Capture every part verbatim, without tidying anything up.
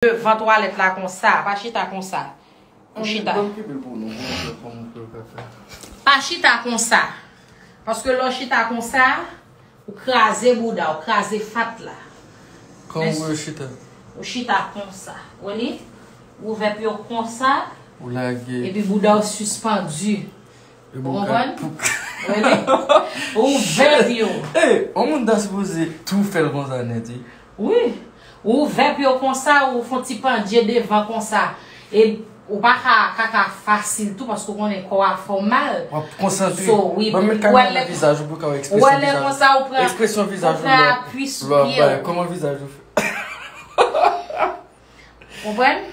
devan twalèt la konsa. Pa chita konsa. Ou chita. Ban m kenbe l pou nou, pou nou fè kòman pou yo ka fè. Pa chita konsa. Paske lè w chita konsa, ou kraze bouda, ou kraze fat la. Kòman pou yo chita? Ou chita konsa. Ou li? Ou ouvè pye w konsa. Ou lage. Epi bouda w sispandi. Ou konprann? Ou li? Ou ouvè pye w. Ey, yon moun ta sipoze tou fè l konsa nèt, wi. Wi. Ou ouvè pye w konsa, ou fè yon ti pandye devan konsa. E ou pa ka kaka fasil tou, paske ou konnen kò a fè w mal. W ap konsantre. So, wi, ban m met kamera nan vizaj ou pou w ka wè ekspresyon vizaj ou. Ou wè lè konsa, ou pran, ekspresyon vizaj ou pran apui sou pye w. Kòman vizaj ou fè? Konprann?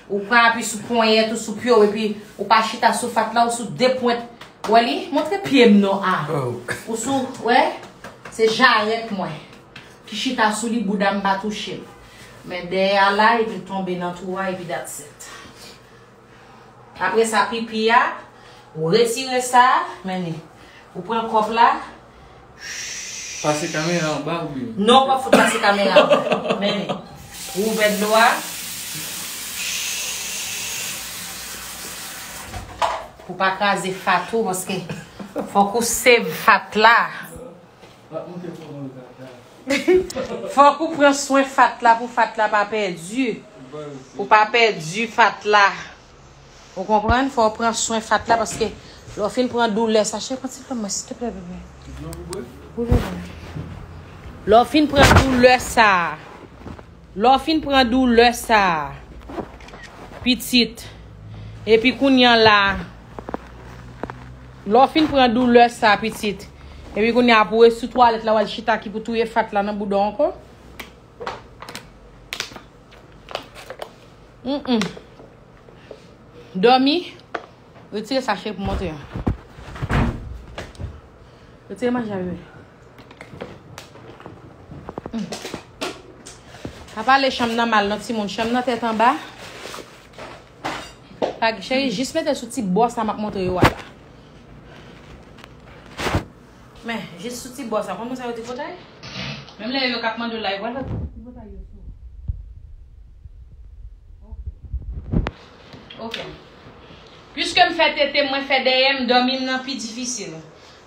Ou pran apui sou ponyèt ou, sou pye w, epi ou pa chita sou fat la, ou sou de pwent. Wè li? Montre pye m non a. Ou sou, wè? Se jarèt mwen ki chita sou li, bouda m pa touche l. Men dèyè a la, epi l tonbe nan twou a, epi that's it. Apre sa, pipi a, ou retire sa, men li. Ou pran kòp la. Pase kamera anba oubyen? Non, w p ap fout pase kamera anba. Men li. Ou ouvè dlo a. Pou pa kraze fat ou, paske fòk ou save fat la. Fòk ou pran swen fat la pou fat la pa pèdi. Ou pa pèdi fat la. Ou konprann? Fò w pran swen fat la, paske lè w fin pran doulè sa, cheri, pran ti dlo mwen, silteplè, bebe. Wi, bebe. Lè w fin pran doulè sa, lè w fin pran doulè sa, pitit, epi kounye a la, lè w fin pran doulè sa, pitit, epi kounye a pou w sou twalèt la, w al chita ki pou touye fat la nan bouda w ankò. Mm, mm. Dòmi. Retire sa, cheri, pou montre yo. Retire manje a, bebe. Mm. Pa pale chanm nan mal, non, timoun. Chanm nan tèt anba. Pa, cheri, jis mete sou ti bò sa m ap montre yo a la. Men, jis sou ti bò sa. Konn moun sa yo tripotay? Menm lè yo k ap mande w la, yo pral fè tripotay yo sou ou. Ok. Ok. Piske m fè tete m, mwen fè dèyè m, dòmi m nan pi difisil.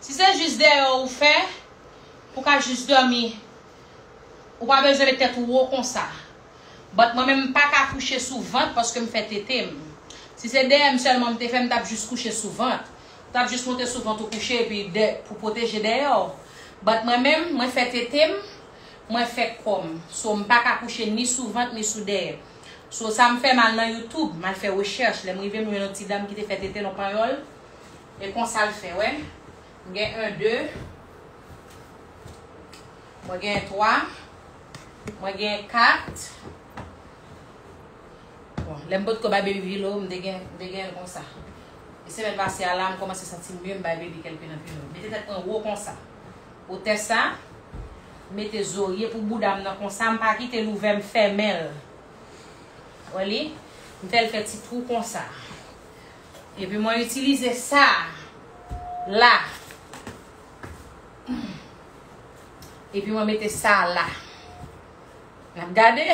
Si se jis dèyè w ou fè, pou w ka jis dòmi, ou pa bezwen met tèt ou wo konsa. But mwen menm, m pa ka kouche sou vant paske m fè tete m. Si se dèyè m sèlman m te fè, m t ap jis kouche sou vant. M t ap jis monte sou vant ou kouche epi dè, pou pwoteje dèyè w. But mwen menm, mwen fè tete m, mwen fè kò m. So, m pa ka kouche ni sou vant, ni sou dèyè. So, sa m fè, m al nan YouTube, m al fè rechèch. Lè m rive, m jwenn yon ti dam ki te fè tete l, yon panyòl. E konsa l fè, wè. M gen en, de. Mwen gen twa. Mwen gen kat. Bon, lè m potko bay baby pillow, m te gen, m te gen l konsa. E semèn pase a la, m kòmanse santi m mye, m bay baby kèlke nan pillow. Mete tèt mwen wo konsa. Wotè sa, mete zorye pou bouda m nan konsa, m pa kite l ouvè, m fèmen l. Wè li? M fè l fè ti twou konsa. Epi mwen itilize sa la. Epi mwen mete sa la. N ap gade.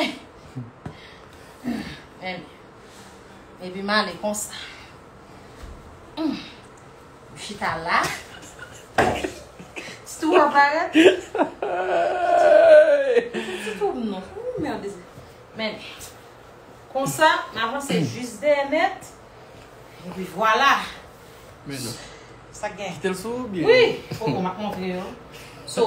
Epi m ale konsa. M chita la. Ti twou a parèt. Ti twou m non. Ou mède. Men, konsa, m avanse jis dèyè nèt. Epi vwala. Men non. Sa k gen? Kite l sou ou byen? Wi. Poko, m ap montre yo. So,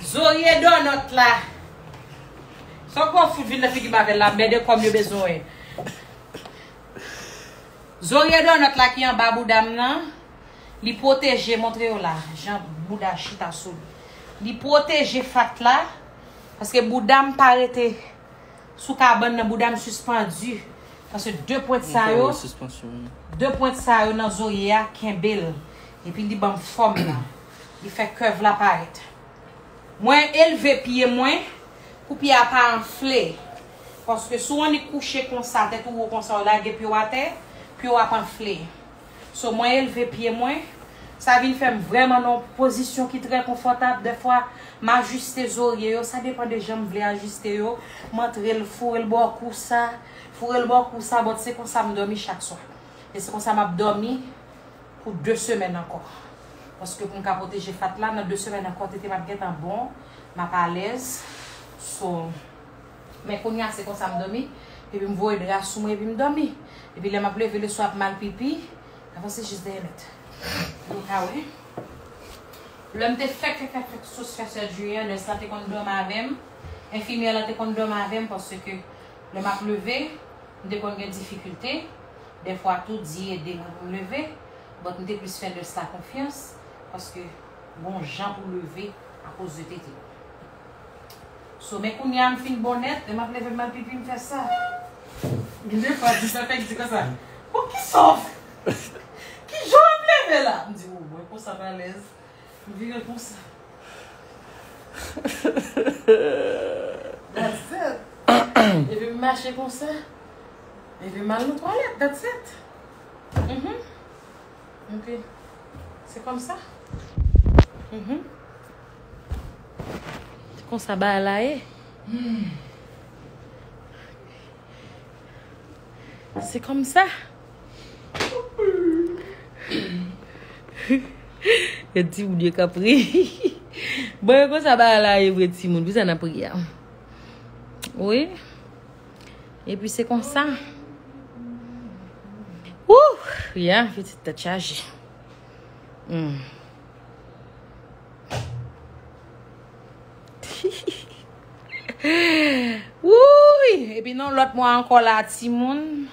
zorye donòt la. Sa w kwè w fout vin nan figi m avè l la, mède kò m yo bezwen. Zorye donòt la ki anba bouda m nan, li pwoteje, montre yo la, jan bouda chita sou li. Li pwoteje fat la, paske bouda m pa rete sou kabann nan, bouda m sispandi. Paske de pwent sa yo, de pwent sa yo nan zorye a kenbe l. Epi li ban m fòm la. Li fè curve la parèt. Mwen elve pye mwen pou pye a pa anfle. Paske si w annik kouche konsa, tèt ou wo konsa, w lage pye w atè, pye w ap anfle. So, mwen elve pye mwen Sa vin fè m vrèman nan yon pozisyon ki trè konfòtab. Dèfwa, m ajiste zorye yo, sa depann de jan m vle ajiste yo. M antre l, foure l bò kou sa, foure l bò kou sa, but se konsa m dòmi chak swa. E se konsa m ap dòmi pou de semèn ankò. Paske pou m ka pwoteje fat la, nan de semèn ankò, tete m ap gentan bon, m ap alèz. So, men kounye a, se konsa m dòmi. Epi m voye dra sou mwen, epi m dòmi. Epi lè m ap leve leswa ap mal pipi, avanse jis dèyè nèt. Nou ka wè. Lè m te fèk, fèk, fèk, fèk sou fè sèjri an, nès la te konn dòmi avè m. Enfimyè la te konn dòmi avè m, paske lè m ap leve, m te konn gen difikilte. Dèfwa tou, di ede mwen pou m leve. But m te plis fè nès la konfyans, paske gon jan pou leve akoz de tete. So, men kounye a m fin bon nèt, lè m ap leve m al pipi, m fè sa. Gen de fwa, di sa fèk di konsa. Bon, ki sòf? Ki jan w ap leve la? M di, o, mwen konsa m alèz. M vire konsa. That's it. Epi m mache konsa. Epi m al nan twalèt. That's it. Mhm. Ok. Se konsa. Mhm. Se konsa bagay la ye. Se konsa. Yo di moun yo k ap ri. Bon, e konsa bagay la ye vre, timoun. Pou sa n ap ri a. Wi. Epi se konsa. Wouh! Ya, pitit tèt chaje. Hmm. Wouy! Epi nan lòt mwa ankò la, timoun.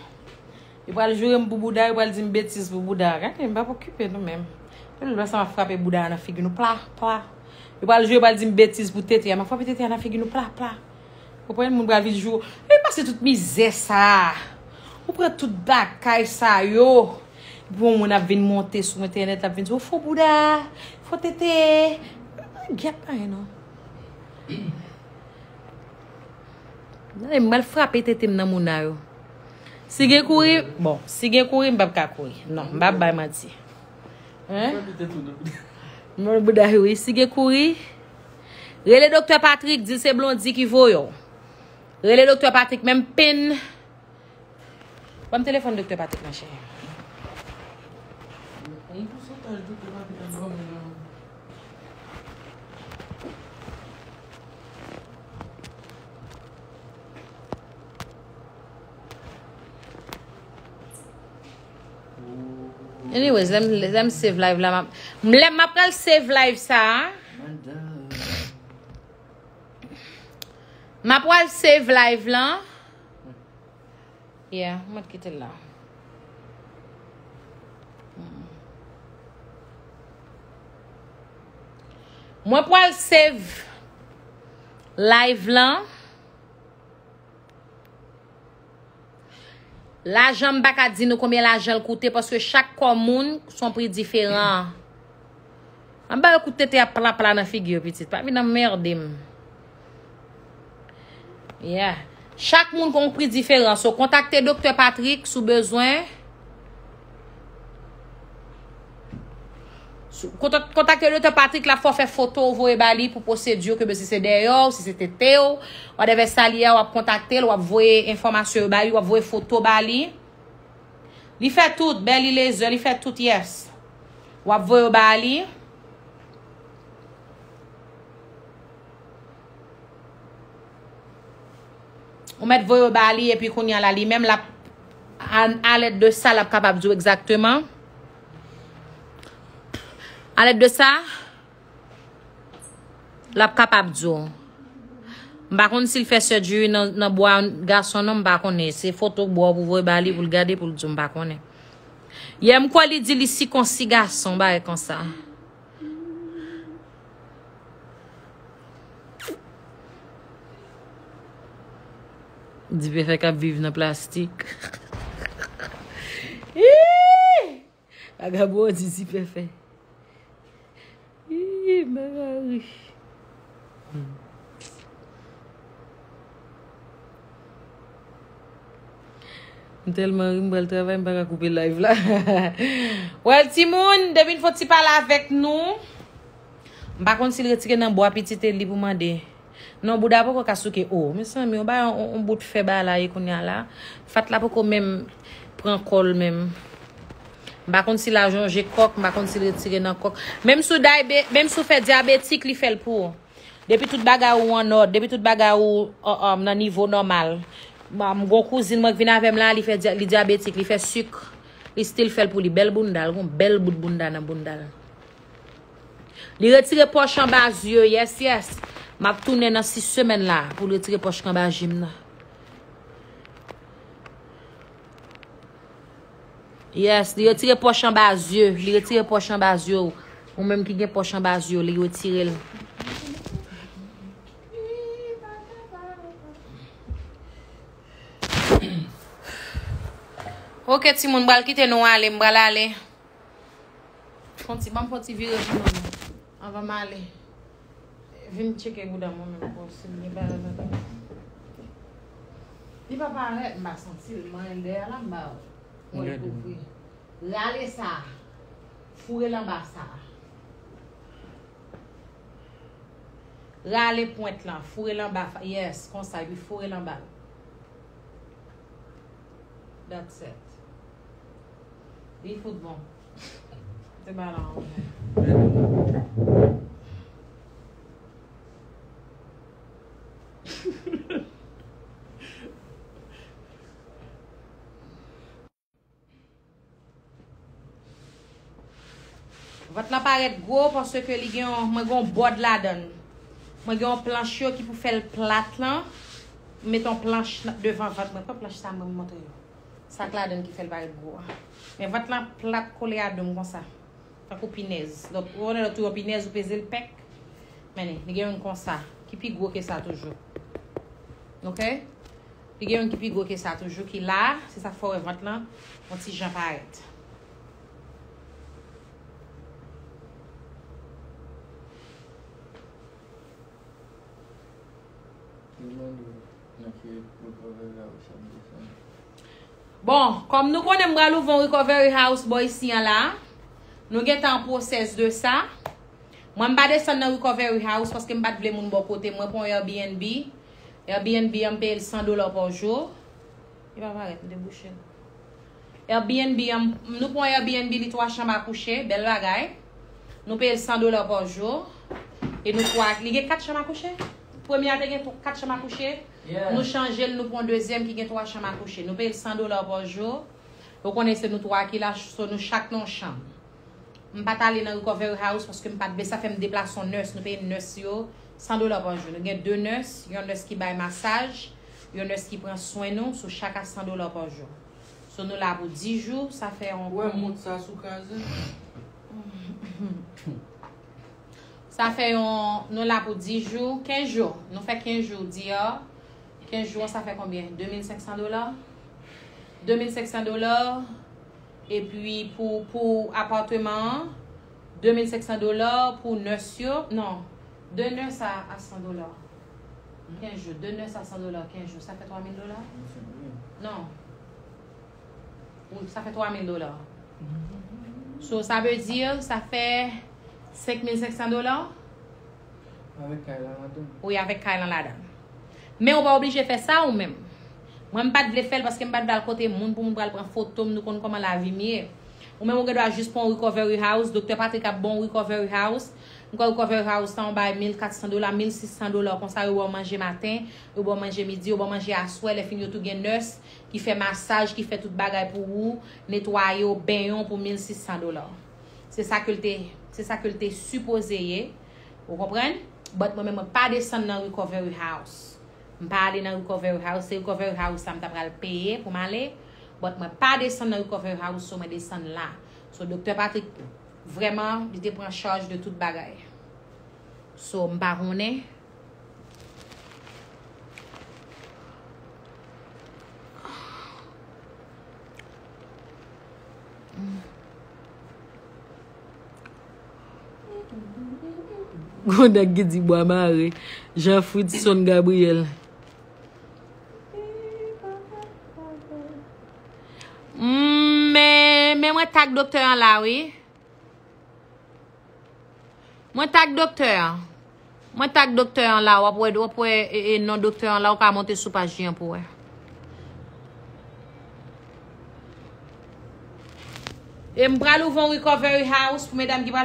Yo pral joure m pou bouda, yo pral di m betiz pou bouda. Gade, m p ap okipe nou menm. Tout lè sa m ap frape bouda a nan figi nou, pla, pla. Yo pral joure, yo pral di m betiz pou tete a. M ap frape tete a nan figi nou, pla, pla. Konprann? Moun pral vin joure. E pase tout mizè sa. Ou pran tout bagay sa yo. Epi yon moun ap vin monte sou entènèt, l ap vin di, "Ou fo bouda, fo tete." Gyèt pa non. Gade, m pral frape tete m nan moun a yo. Si gen kouri, bon, si gen kouri, m p ap ka kouri. Non, m p ap bay manti. Hein? Mwen bouda wi, si gen kouri, rele Doktè Patrick, di l se Blondy ki voye w. Rele Doktè Patrick, menm pen. Ban m telefòn Doktè Patrick la, cheri. Yon pousantaj Doktè Patrick ap ba mwen nan. Anyways, lè m, lè m save live la, m ap, lè m ap pral save live sa a. M ap pral save live lan. Yeah, mwen kite l la. Mm. Mwen pral save live lan. Lajan, m pa ka di nou konbyen lajan l koute, paske chak kò moun se yon pri diferan. Anba yo kout tete a pla pla nan figi yo, pitit. Pa vin anmède m. Yeah. Chak moun gon pri diferan. So, kontakte Doktè Patrick si w bezwen. Sou, kontak-, kontakte Doktè Patrick, l ap fè w fè foto, w voye ba li pou pwosedi ke bezwen, si se dèyè w, si se tete w, whatever sa li ye, w ap kontakte l, w ap voye enfòmasyon yo ba li, w ap voye foto ba li. Li fè tout, belly laser, li fè tout, yes. W ap voye yo ba li. Ou mèt voye yo ba li, epi kounye a la, li menm, l ap, a, alèd de sa, l ap kapab di w egzakteman. Alèd de sa, l ap kapab di w. M pa konn si l fè surgery nan, nan bwa gason non, m pa konnen. Se foto bwa pou voye ba li pou l gade, pou l di w, m pa konnen. Yè, m kwè li di li sikonsi gason, bagay konsa. Dipefe k ap viv nan plastik. Ih! Vagabon di Dipefe. Ih, Mari. M tèlman ri, m pral travay, m pa ka koupe live la. Well, timoun, depi n fè yon ti pale avèk nou. M pa konn si l retire nan bwa pitit li pou mande. Non, bouda poko ka souke. O, mezanmi, yon bagay, yon, yon bout fè bagay la ye kounye a la. Fat la poko menm pran kò l menm. M pa konn si l a jonje kòk, m pa konn si l retire nan kòk. Menm si w daybe-, menm si w fè dyabetik, li fè l pou ou. Depi tout bagay ou an nòd, depi tout bagay ou, um, um, nan nivo nòmal. M, m gon kouzin mwen k vin avè m la, li fè dya-, li dyabetik, li fè sik. Li still fè l pou li. Bèl bounda, l gon bèl bout bounda nan bounda l. Li retire pòch anba zye, yes, yes. M ap tounen nan sis semèn la pou l retire pòch k anba je m nan. Yes, li retire pòch anba zye. Li retire pòch anba zye w. Ou menm ki gen pòch anba zye w, li retire l. Ok, timoun, m pral kite nou ale, m pral ale. Fon ti, ban m fon ti vire pou nou. Anvan m ale. Vin tcheke bouda mwen menm pou si l gen bagay ladan. Li pa parèt, m pa santi l. Manyen l dèyè la, m ba ou. Mwen l kouvri. Rale sa. Foure l anba sa. Rale pwent lan. Foure l anba. Yes, konsa. Epi foure l anba. That's it. Li fout bon. Se pa la anyen. Vant lan parèt gwo paske li gen yon, mwen gen yon bòd ladan l. Mwen gen yon planch yo ki pou fè l plat lan. M met yon planch nan, devan vant mwen. Pran planch sa mwen montre yo. Sa k ladan l ki fè l parèt gwo a. Men vant lan plat kole a do m konsa. Tankou pinèz. Donk, ou konnen lè w touye yon pinèz, ou peze l pèk. Men li, li gen youn konsa, ki pi gwo ke sa toujou. Ok? Li gen youn ki pi gwo ke sa toujou, ki la, se sa k fè w wè vant lan yon ti jan parèt. Li mande w nan ki recovery house w ap desann. Bon, kòm nou konnen m pral ouvè yon recovery house bò isi an la, nou gentan an pwosès de sa. Mwen, m pa desann nan recovery house paske m pa t vle moun bò kote m. Mwen pran yon Airbnb. Airbnb an, m peye l san dola pa jou. Li pa parèt, m te bouche l. Airbnb an, nou pran Airbnb, li twa chanm a kouche, bèl bagay. Nou peye l san dola pa jou. E nou twa, li gen kat chanm a kouche? Premye a te gen tw-, kat chanm a kouche. Yeah. Nou chanje l, nou pran dezyèm ki gen twa chanm a kouche. Nou peye l san dola pa jou. Ou konnen se nou twa ki la, so nou chak nan yon chanm. M pa t ale nan recovery house paske m pa t vle, sa fè m deplase yon nurse. Nou peye nurse yo san dola pa jou. Nou gen de nurse, yon nurse ki bay masaj, yon nurse ki pran swen nou, so chak a san dola pa jou. So nou la pou dis jou, sa fè yon... Ou wè mont sa sou kraze? Sa fè yon, nou la pou dis jou, kenz jou. Nou fè kenz jou deyò. Kenz jou an, sa fè konbyen? De mil senk san dola. De mil senk san dola. Epi pou, pou apatman an, de mil senk san dola, pou nurse yo, non, de nurse a, a san dola. Kenz jou, de nurse a san dola, kenz jou, sa fè twa mil dola? Non. Ou, sa fè twa mil dola. So, sa vle di, sa fè senk mil senk san dola? Avèk kay la ladan. Wi, avèk kay lan ladan. Men ou pa oblije fè sa ou menm. Mwen, m pa t vle fè l paske m pa t vle al kote moun pou moun pral pran foto m, nou konn kòman lavi m ye. Ou menm ou gen dwa jis pran yon recovery house, Doktè Patrick ap ba w yon recovery house. M kwè recovery house sa yon bay mil kat san dola, mil sis san dola, konsa yo ba w manje maten, yo ba w manje midi, yo ba w manje aswè, lè fini yo tou gen nurse ki fè masaj, ki fè tout bagay pou ou, netwaye w, benyen w pou mil sis san dola. Se sa ke l te, se sa ke l te sipoze ye. Ou konprann? But mwen menm, mwen pa desann nan recovery house. M pa ale nan recovery house. Se recovery house sa m ta pral peye pou m ale. But mwen pa desann nan recovery house, so mwen desann la. So, Doktè Patrick, vrèman, li te pran chaj de tout bagay. So, m pa konnen. Gon nèg ki di bwa mare, Jean Fritson Gabriel. Men mwen tag doktè an la, wi. Mwen tag doktè an. Mwen tag doktè an la, w ap wè, w ap wè e, e, non doktè an la, ou ka monte sou paj li an pou wè. E m pral ouvè yon recovery house pou medam ki pral